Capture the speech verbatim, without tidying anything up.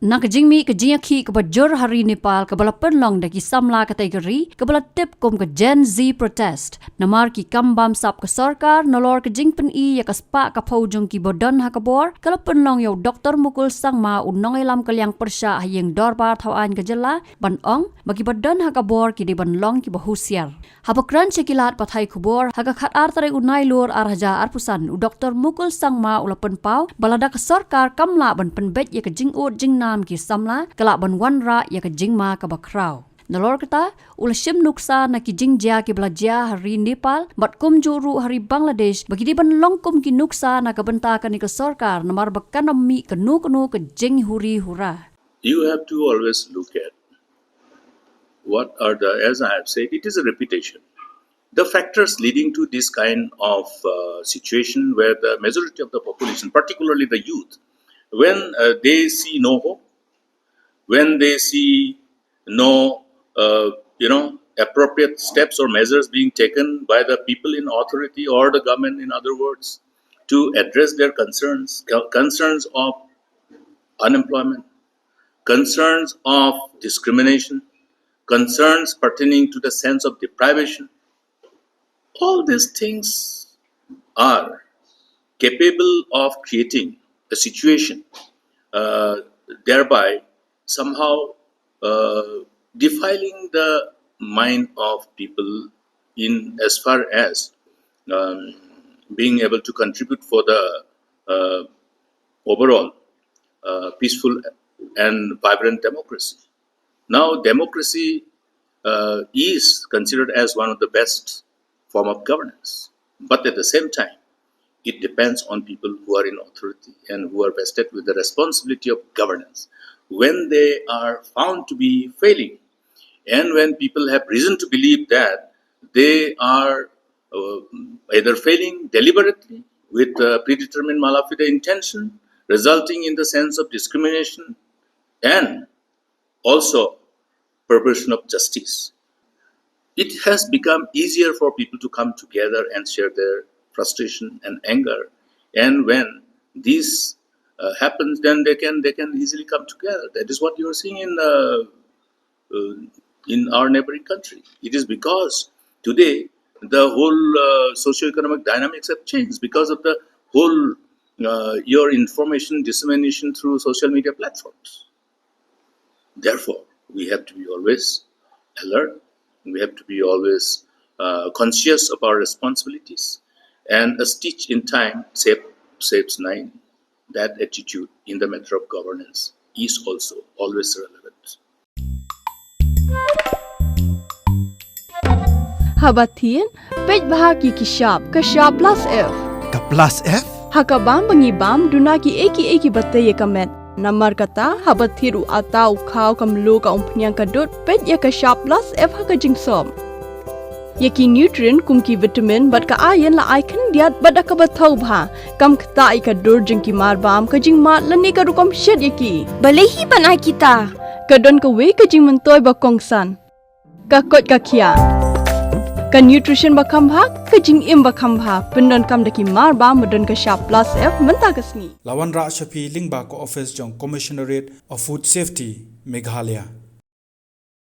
Na ka jingmih ka jingïakhih kaba jur ha ri Nepal kaba la pynlong da ki samla katei ka ri, kaba la tip kum ka Gen Z protest. Namar ki kam bamsap ka sorkar, nalor ka jingpyni ïa ka spah ka phew jong kiba don ha ka bor, ka la pynlong ïa u Doktor Mukul Sangma u nongïalam ka liang pyrshah ha ïing dorbar thaw aiñ ka jylla, ban ong, ba kiba don ha ka bor ki dei ban long kiba husiar. Haba kren sha ki lad pathai khubor, ha ka khatar tarik u Nailur ar hajar arphew san, u Doktor Mukul Sangma u la pynpaw, ba lada ka sorkar kam lah ban pynbeit ïa ka jingud jingnam ki samla, ka lah ban wanrah ïa ka jingma kaba khraw. Nalor kata, u la shim nuksa na ki jingjia kiba la jia ha ri Nepal, bad kumjuh ruh ha ri Bangladesh, ba ki dei ban long kum ki nuksa na ka bynta kane ka sorkar, namar ba kan ym mih kano kano ka jinghuri hura. You have to always look at what are the, as I have said, it is a repetition. The factors leading to this kind of uh, situation where the majority of the population, particularly the youth, when uh, they see no hope, when they see no, uh, you know, appropriate steps or measures being taken by the people in authority or the government, in other words, to address their concerns, co- concerns of unemployment, concerns of discrimination, concerns pertaining to the sense of deprivation. All these things are capable of creating a situation, uh, thereby somehow uh, defiling the mind of people in as far as um, being able to contribute for the uh, overall uh, peaceful and vibrant democracy. Now, democracy uh, is considered as one of the best form of governance, but at the same time, it depends on people who are in authority and who are vested with the responsibility of governance. When they are found to be failing, and when people have reason to believe that they are uh, either failing deliberately with a predetermined malafide intention, resulting in the sense of discrimination and also perversion of justice, it has become easier for people to come together and share their frustration and anger. And when this uh, happens, then they can they can easily come together. That is what you are seeing in uh, uh, in our neighboring country. It is because today the whole uh, socio-economic dynamics have changed because of the whole uh, your information dissemination through social media platforms. Therefore, we have to be always alert. We have to be always uh, conscious of our responsibilities. And a stitch in time save, saves nine. That attitude in the matter of governance is also always relevant. Haba thied, peit bha ki ki shap, ka shap plus F. Ka plus F? Ha ka bam ba ngi bam, duna ki ei ki ei kiba tei ïa ka met. Namar kata, haba thied u atta u khaw ka mluh ka umphniang ka dud, peit ïa ka shap plus F ha ka jingsop. Ïa ki nutrient kum ki vitamin bad ka iron la ai khyndiat bad da kaba thaw bha. Kam ktah ïa ka dur jong ki mar bam, ka jingmad lane ka rukom shet ïa ki. Balei hi ban ai kita? Ka don kawei ka jingmyntoi ba kongsan. Ka koit ka khiah. Ka nutrition ba kham bha, ka jingim ba kham bha. Pyndonkam da ki mar bam ba don ka shap plus F mynta ka sngi. La wanrah sha phi lyngba ka office jong Commissionerate of Food Safety, Meghalaya.